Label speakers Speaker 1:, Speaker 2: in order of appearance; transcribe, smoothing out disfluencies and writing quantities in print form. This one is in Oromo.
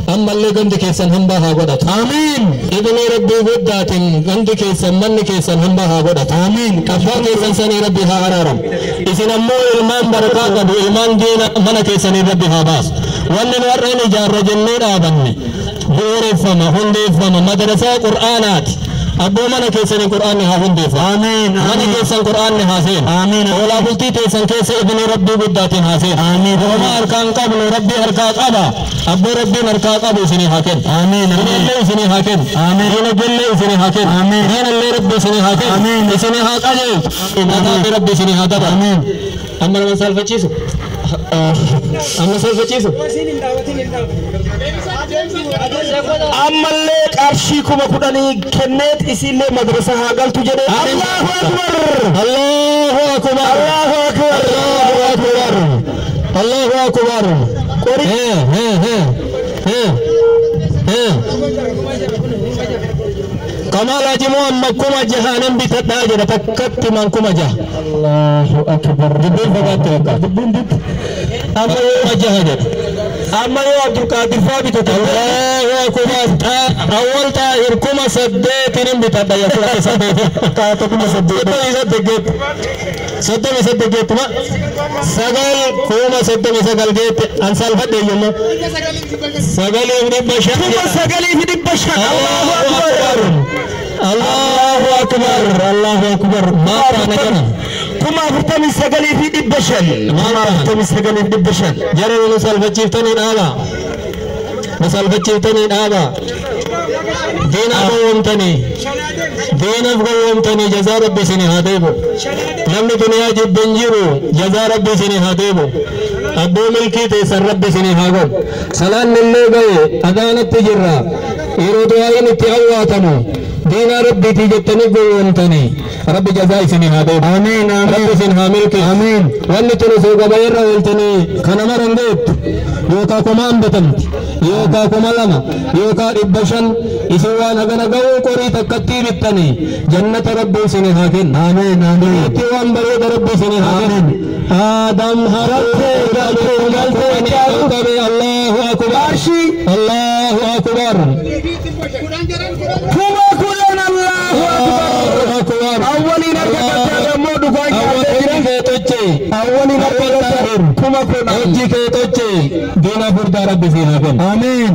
Speaker 1: Ammallee gandi keessan hambaa haa godhatu. Amiin. Idni Rabbii guddaatiin gandi keessan manni keessan hambaa haa godhatu. Amiin. Abbaa keessan sanii Rabbi haa araaramu. Isin ammoo ilmaan barakaa qabu, ilmaan diina mana keessanii Rabbi haa baasu. Wanni nu har'aan ijaarra jennee dhaabanne bu'uureffama, hundeeffama madrasaa Qur'aanaati. Abboo mana keessanii Qur'aanni haa hundeeffamu. Amiin. Mana keessan Qur'aanni haa seenu. Amiin. Oolaa bultii teessan keessa idni Rabbii guddaatiin haa seenu. Amiin. Homaa harkaan qabnu Rabbii harkaa qaba. Abboo Rabbiin harkaa qabu isinii haa kennu. Amiin. Diinallee isinii haa kennu. Amiin. Diinagdellee isinii haa kennu. Amiin. Diinallee Rabbi isinii haa kennu. Amiin. Isinii haa qajeelchu. Mataatti Rabbi isinii haa dabalu. Amiin. Amma nama saalfachiisu. Amma saalfachiisu.
Speaker 2: Ammallee qarshii 10,000 kenneet isiillee madrasa haa galtu jedhe. Allahu akbar!
Speaker 1: Allahu akbar!
Speaker 2: Allahu akbar!
Speaker 1: Allahu akbar! Allahu akbar!
Speaker 2: Qori
Speaker 1: Kamal Haji Muhammad 6,000 bitadhaa jedha takkatti man 6,000.
Speaker 2: Allahu akbar!
Speaker 1: Dubbiin fagaatte fakkaata.
Speaker 2: Dubbiin dubbi.
Speaker 1: Amma 6,000 jedha.
Speaker 2: Amma yoo Abdulqaadir faa bitate.
Speaker 1: Allahu akbar! Awwal Taahir 8,000 bitadha ya 8,000.
Speaker 2: Kaata 8,000.
Speaker 1: 38 geette. 38 geette ma sagal 39,000 geette an salfadhe iyyuu 9,500.
Speaker 2: 9,500. Allahu akbar!
Speaker 1: Allahu akbar! Allahu akbar! Maal taane kana?
Speaker 2: 49,500. 49,500.
Speaker 1: Jara nu salfachiiftanii dhaaba. Nu salfachiiftanii dhaaba. Diinaaf gowwoomtanii. Diinaaf gowwoomtanii jazaa Rabbi isinii haa deebi'u. Namni duniyaa jibbe hin jiru jazaa Rabbi isinii haa deebi'u. Abboo milkii teessan Rabbi isinii haa godhu. Salaanni illee ga'e adaanatti jirra. Yeroo du'aayin itti awwaatamu diinaa Rabbiitii jettanii gowwoomtanii. Rabbi jazaa isinii haa deebi'u.
Speaker 2: Amiin.
Speaker 1: Rabbi isin haa milkeessu.
Speaker 2: Amiin.
Speaker 1: Wanni tun osoo gabaarra ooltanii kana maran geettu yookaan 1000 bitamti yookaan 2,000 yookaan 500 isin waan hagana ga'uu qorii takkattii bittanii jannata Rabbi isinii haa kennu.
Speaker 2: Amiin. Amiin.
Speaker 1: Itti waan bareeda Rabbi isinii haa kennu. Aadam harartee galtee galtee Allahu akbar.
Speaker 2: Qarshii
Speaker 1: Allahu akbar.
Speaker 2: 10,000. Allahu akbar!
Speaker 1: Akbar.
Speaker 2: Awwaliin harka galtee immoo dhugaa nyaatee
Speaker 1: Awwal
Speaker 2: jira.
Speaker 1: kee toche.
Speaker 2: Awwaliin harka galtee 10,000.
Speaker 1: Hojii kee toche. Diina furdaa Rabbi siin haa kennu.
Speaker 2: Amiin.